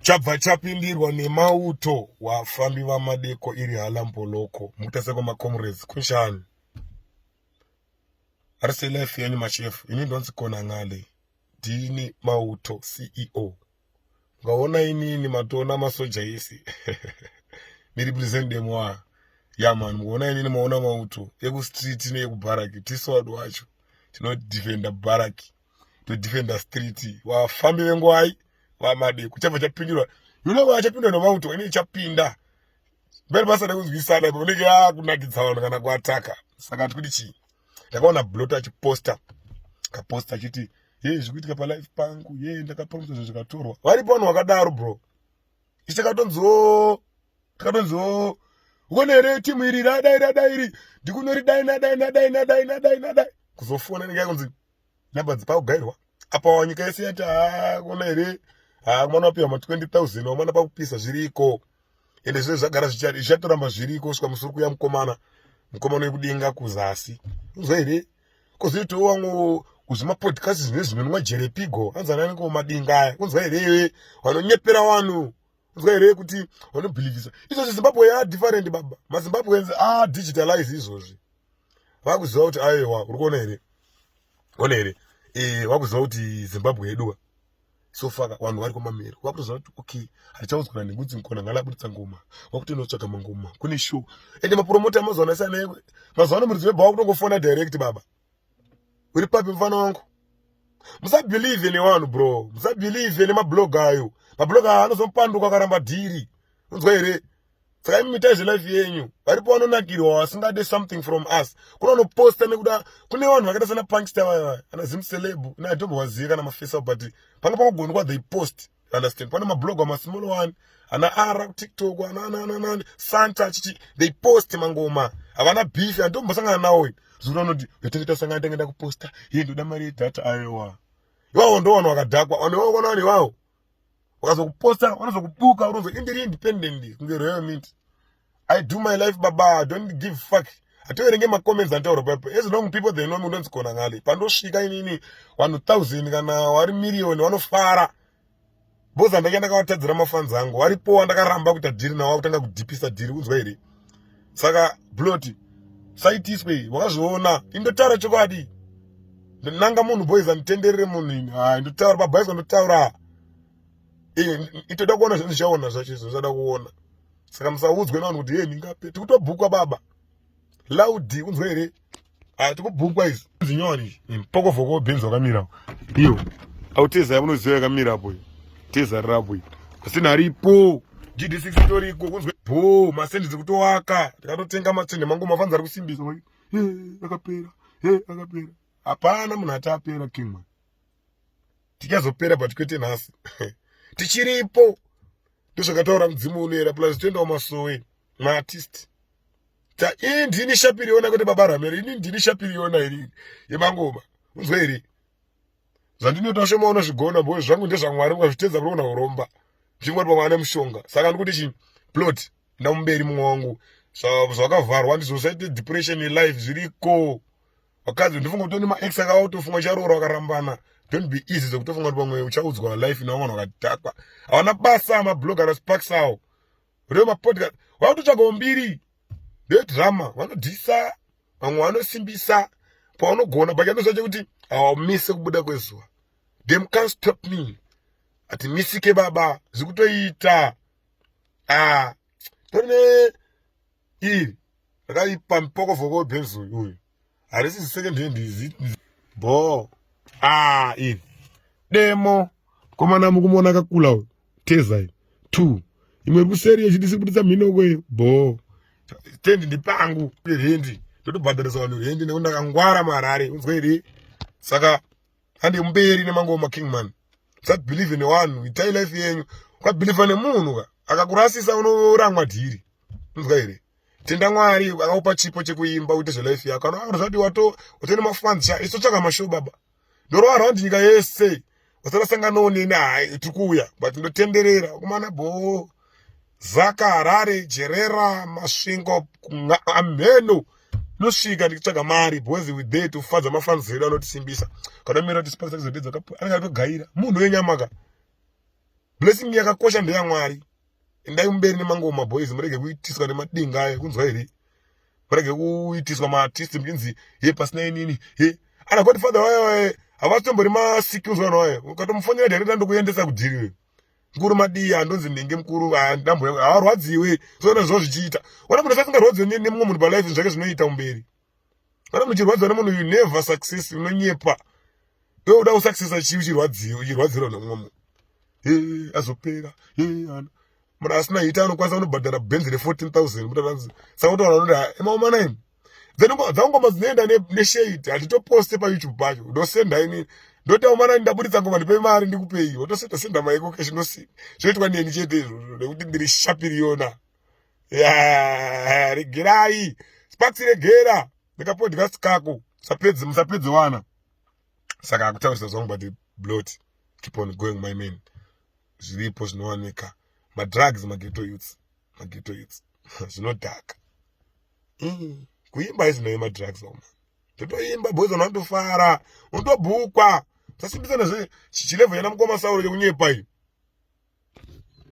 Chabva chapindirwa nemauto wafambi vamadeko iri halamboloko mukutarisa kwemacomrades kunjani arise life yenyu mashefu ini ndonzi kona ngale ndini mauto ceo mukaona inini matoona masoja ese mirepresent demoa yaman mukaona inini maona mauto ekustreet neekubharaki tisu wadu wacho tinodefenda bharaki todefenda street wafambi venguwai vamadeko chabva chapindurwa yunova achapindwa nemauto ini chapinda mberi basa rekunzwisana ipo unenge akunakidza vanhu kana kuataka saka tikuti chii ndakaona blot achiposta kaposta achiti ye zvikuitika palife pangu ye ndakapromisa zvinhu zvikatorwa varipo vanhu vakadaro bro ichi takatonziwo takatonziwo ukona here timu iri radai radai iri ndikunoridai nadai nadai nadai nadai nadai kuzofona inenge yakunzi namba dzipakugairwa apa nyika yese yati haa kona here haa kumana wapiwa ma 20 000 wamana pakupisa zviriko ende zvese zvagara zvichatoramba zviriko kusvika musi uri kuya mukomana mukomana wekudenga kuzasi unzwa here kozoitawo vamwe kuzvimapodcast zvine zvinonwa jerepigo hanzi anani ko madinga aya unzwa here iwe vanonyepera vanhu unzwa here kuti vanobhilivhisa izvozvi zimbabwe ya different baba mazimbabweans a digitalize izvozvi vakuziva kuti aiwa uri kuona here ona here eh, vakuziva kuti zimbabwe yeduwa so far vanhu vari kwamamero vakutoziva kuti okay hatichaudzwa nekuti mukona ngalaburitsa ngoma vakutonotsvaga mangoma kune show ende mapromota mazuva ano asiyana mazuva ano muridzi webhawa kutongofona direct baba uri papi mufana wangu musabelieve nevanhu bro musabelieve nemablog ayo mablog ayo anozopanduka akaramba dhiri unzwa here saka imi mitai zvelife yenyu varipo vanonakirwa vasingade something from us kune vanoposta nekuda kune vanhu vakaita sana punkster vaya vaya ana zimceleb ne atombovazive kana mafesa but panga pangogonekwa they post understand pane mablog amasmall one ana ara kutiktok ana ana ana ana santa chichi they post mangoma havana beef andombosangana nawo zuro anoti yatenge tasangana tenge ndakuposta iye ndoda mari yedata aiwa iwawo ndo vanhu vakadhakwa vanhu iwawo kona vanhu iwawo wakazokuposta vanozokubuka unonzi indiri independent kunge royal mint i do my life baba don't give fuck hatoverenge macomments antaura papo as long people they know me unonzi kona ngale pandosvika inini vanhu thousand kana wari million vanofara bhozi andake ndakavatadzira mafans angu varipo wandakaramba kuita dhiri nawo akutanga kudhipisa dhiri kunzwa here saka blot saitiswe wakazviona indotaura chokwadi ndinanga munhu boys anditenderere munhu ini hai ndotaura pabhaiswa ndotaura itoda kuona zvinhu zvichaona zvacho izvo zvisada kuona saka musaudzwe navanhu kuti ye ndingape tikutobhukwa baba laudi unzwa here ah, tikubhukwa izvi zinyowani izvi pokovhoko bhenzi wakamira iyo auteza yamunoziva yakamira apo iyo teza rirapo iyo asina aripo gd6 toriko kunzwe bho masendi dzekutowaka ndikatotenga masendi mangu mafanzi ari kusimbisa akapera akapera hapana munhu ati apera kingman tichazopera but kwete nhasi tichiripo ndozvakataura mudzimu unoera plus toendawo masowe maartist ta ini ndini shapiriona kwete baba ramere ini ndini shapiriona ini yemangoma unzwa here zvandinoita shoma unozvigona bo zvangu ndezvamwari ukazvitedza kunoona uromba ndingoti pamwe ane mushonga saka ndikuti chi plot ndamumberi mumwe wangu zvakavharwa ndizvo zvaite depression yelife zviriko vakadzi ndofunga kuti nemaex akautofunga charoora vakarambana don't be easy zvekutofunga kuti pamwe uchaudzwa life nevamwe vanhu vakadhakwa havana basa mablog anasparks awo reo mapodcast vakutotsvagawo mbiri ndedrama vanodhisa vamwe vanosimbisa pavanogona but chandozva chekuti hawaumise kubuda kwezuva them can't stop me hatimisike baba zvikutoita ah torine iri rakaipa mupokovhoko webhenzi uyu uyu harisi second hand izi bho ah iri demo komana mukumuona akakula uyu teza iyi two imwe iri kuseri yechidisi kubuditsa mhino kweyo bho tendi ndipangu rendi ndotobhadharisa vanhu rendi nekuti ndakangwara muharare unzwa here saka hande mberi nemangoma kingman usabhilivhe newanhu itai life yenyu ukabhilivha nemunhu ka akakurasisa unoramwa dhiri unzwa here tenda mwari akakupa chipo chekuimba uite zvelife yako kana akazvati wato utene mafans cha isotsvaka mashow baba ndorova round nyika yese wasarasanganawo neni hai tiri kuuya but ndotenderera kumana bhoo zaka harare jerera masvingo amheno nosvika ndichitsvaga mari because we there to fadza mafans edu anotisimbisa kana mira kuti sipasa kuzodedza kapo anenge atogaira munhu wenyama ka Blessing yakakosha ndeyamwari. Endai mumberi nemangoma boys, murege kuitiswa nemadinga ayo, kunzwa here? Murege kuitiswa maartist muchinzi ye pasina inini ye ana godfather wayo wayo havasitombori masiki, unzwa vanhu wayo. Ukatomufonera direct, ndokuendesa kudhiri mukuru madiya, andonzi ndinge mukuru ndambo havarwadziwe. Soona zvo zvichiita, ona munhu asingarwadziwe nemumwe munhu palife, zvake zvinoita umberi. Kana muchirwadziwa nemunhu, you never success. Unonyepa iwe, uda kusuccessa chii uchirwadziwa, uchirwadzirwa nemumwe munhu? E azopera e ana munhu asina hita anokwanisa kunobhadhara bhenzi re14 000. Saka utaura unoti emaomana imi, then dzangoma dzinoenda neshade, hatitoposte paYouTube pacho. Ndosenda ini, ndoti aomana, ndabuditsa ngoma, ndipe mari ndikupei. Wotosenda senda maiko cash, zvinoitwa neni chete izvozvo nekuti ndiri shapiriyona. Ya regerai Sparks, regera ndikapodcast kako, musapedze, musapedze wana. Saka akutaurisa zvangu, but blot, keep on going, my man. Zviripo zvinowanika, madrugs, maghetto youths, maghetto youths, zvinodhaka. Kuimba izvinoye madrugs oma, totoimba boys, vanhu vanotofara, unotobhukwa. Musasimbisana zve chilevel yana mukoma Sauro chekunyepa iyi.